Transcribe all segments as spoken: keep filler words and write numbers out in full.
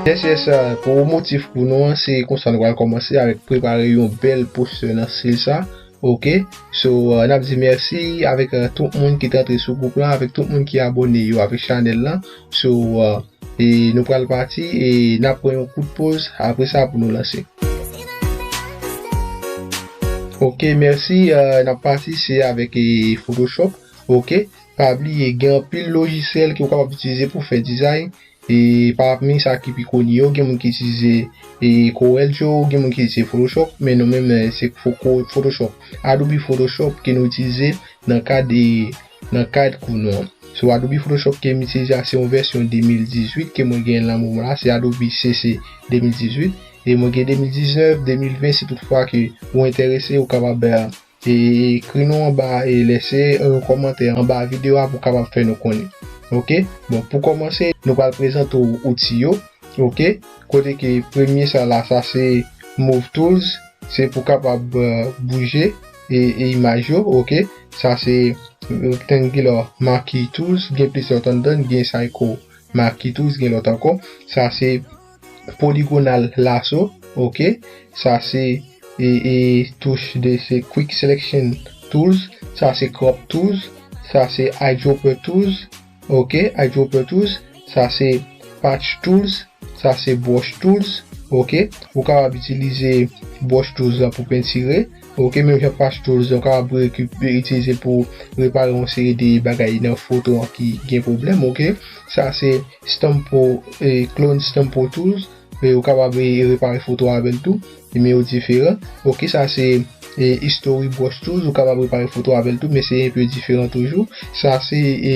Yes, yes, uh, pou motif pou nou an, se konsa nou pral kòmanse avèk prepare yon bèl postè nan stil sa. Ok, so uh, n ap di mèsi avèk uh, tout moun ki t antre sou gwoup lan, avèk tout moun ki abòne yo avèk chanèl lan. So uh, e nou pral pati e n ap pran yon kout poz apre sa pou nou lanse. Ok, mèsi, uh, n ap pati se avèk e Photoshop. Ok, pa bliye gen anpil lojisyèl ke w kapab itilize pou fè dizay. E pami sa ki pi koni yo, gen moun ki itilize e Corel Draw, gen moun ki itilize Photoshop, men nou menm se Photoshop. Adobe Photoshop ke nou itilize nan kad e nan kad kou nou an. So Adobe Photoshop ke m itilize a se yon vèsyon de mil dizuit ke mwen gen nan moman la, se Adobe C C de mil dizuit. E mwen gen de mil diznèf, de mil ven, si toutfwa ke ou enterese, ou kapab e ekri nou anba e lese yon kòmantè anba videyo a pou kapab fè nou konnen. Ok, bon, pou kòmanse nou pral prezante w outi yo. Ok, kote ke premye sa la, sa se Move Tools, se pou kapab uh, bouje e, e imaj yo. Ok, sa se Rectangular Marquee Tools, gen plizyè lòt anndan, gen Circle Marquee Tools, gen lòt ankò. Sa se Polygonal Lasso. Ok, sa se e, e touch de se Quick Selection Tools, sa se Crop Tools, sa se Eyedropper Tools. Ok, Eyedropper Tools, sa se Patch Tools, sa se Brush Tools. Ok, ou kapab itilize Brush Tools lan pou pentire. Ok, menm jan Patch Tools lan, ou kapab itilize l pou repare yon seri de bagay nan foto an ki gen pwoblèm. Ok, sa se Stampo, e, Clone Stampo Tools. E ou kapab e, repare foto avè l tou, men yo diferan. Ok, sa se e, History Brush Tools, ou kapab repare foto avè l tou, men se enpe diferan toujou. Sa se e,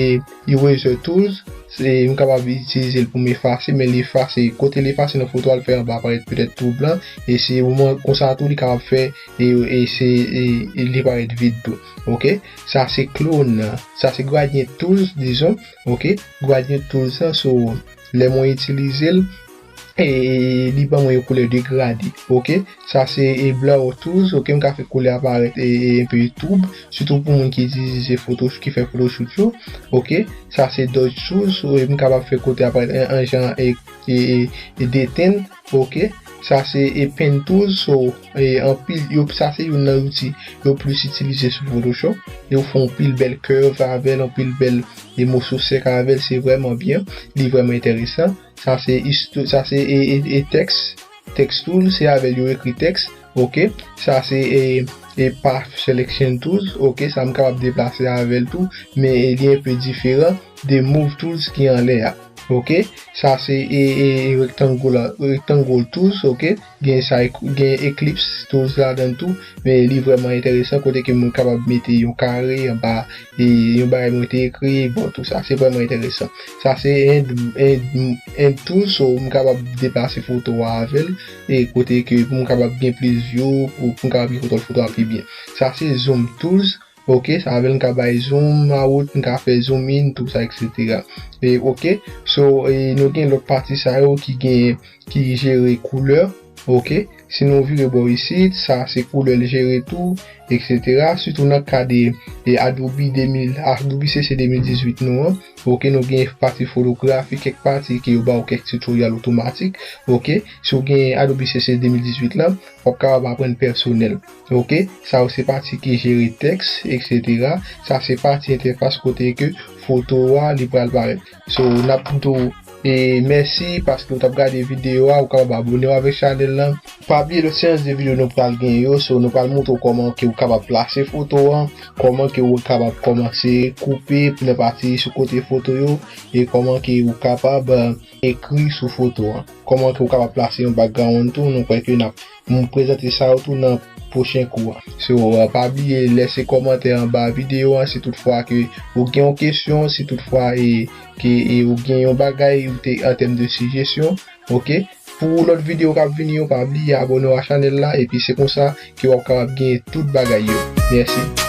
Eraser Tools, se, m kapab itilize l pou m efase, men l efase, kote l efase nan foto a, l fè anba parèt petèt tou blan, e se moman konsa tou li kapab fè e, e se e, e li parèt vid tou. Ok, sa se Clone, sa se Gradient Tools, dizon. Ok, Gradient Tools lan, so lè mwen itilize l, e li ban mwen yon koulè degrade. Ok, sa se e Blur Tools. Ok, m ka fè koulè a parèt e, e enpe twoub, sitou pou moun ki itilize foto ki fè photoshoot yo. Ok, sa se Dodge Tools. E m kapab fè kote a parèt an, an jan e, e, e, e detenn. Ok, sa se e Pen Tools. So e anpil yo, sa se youn nan zouti yo plis itilize sou Photoshop. Yo fè yon pil bèl curve avè l, yon pil bèl e moso sèk avè l. Se vrèman byen, li vrèman enteresan. Sa se isto, sa se e, e, e tèks, text tool, se avè l yo ekri tèks. Ok, sa se e, e path selection tools. Ok, sa m kapab deplase avè l tou, men e, li enpe diferan de move tools ki anlè a. Ok, sa se e, e, e rectangle, rectangle tools. Ok, gen sa, gen ellipse tools ladan tou, men li vrèman enteresan kote ke moun kapab mete yon kare anba e yon bagay mwen te ekri, bon, tou sa, se vrèman enteresan. Sa se end, end, end tool, so m kapab deplase foto a avè l, e kote ke pou m kapab gen plis view, pou, pou m kapab gen kontwòl foto a pi byen. Sa se zoom tools, ok, sa avè l m ka bay zoom out, m ka fè zoom in, tou sa, et cetera. E ok, so e, nou gen lòt pati sa yo ki gen, ki jere koulè, ok. Si nou vire bò isit, sa se koulè l jere tou, et cetera. Sitou nan kad e, e Adobe de mil, Adobe C C de mil dizuit nou an. Ok, nou gen pati fotografi, kèk pati ke yo ba w kèk tutorial otomatik. Ok, si w gen Adobe C C de mil dizuit lan, w ap kapab aprann pèsonèl. Ok, sa yo se pati ki jere tèks, et cetera. Sa se pati entèfas kote ke foto a li pral parèt. So, n ap di w e mèsi paske w t ap gade videyo a, ou kapab abone w avèk chanèl lan. Pa bliye lòt seyans de videyo nou pral gen yo, so nou pral montre w kòman ke w kapab plase foto an, kòman ke w kapab kòmanse koupe nan pati sou kote foto yo, e kòman ke w kapab, eh, ekri sou foto an, kòman ke w kapab plase yon background tou, nou kwè ke n ap m prezante sa yo tou nan pwochen kou a. So, uh, pa bliye lèse kòmantè anba videyo an si toutfwa ke ou gen yon kesyon, si toutfwa e, ke e, ou gen yon bagay ou te an tèm de sijesyon, ok? Pou lòt videyo k ap vini yo, pa bliye abòne w a chanèl la, epi se konsa ke w ap kapab gen tout bagay yo. Mèsi.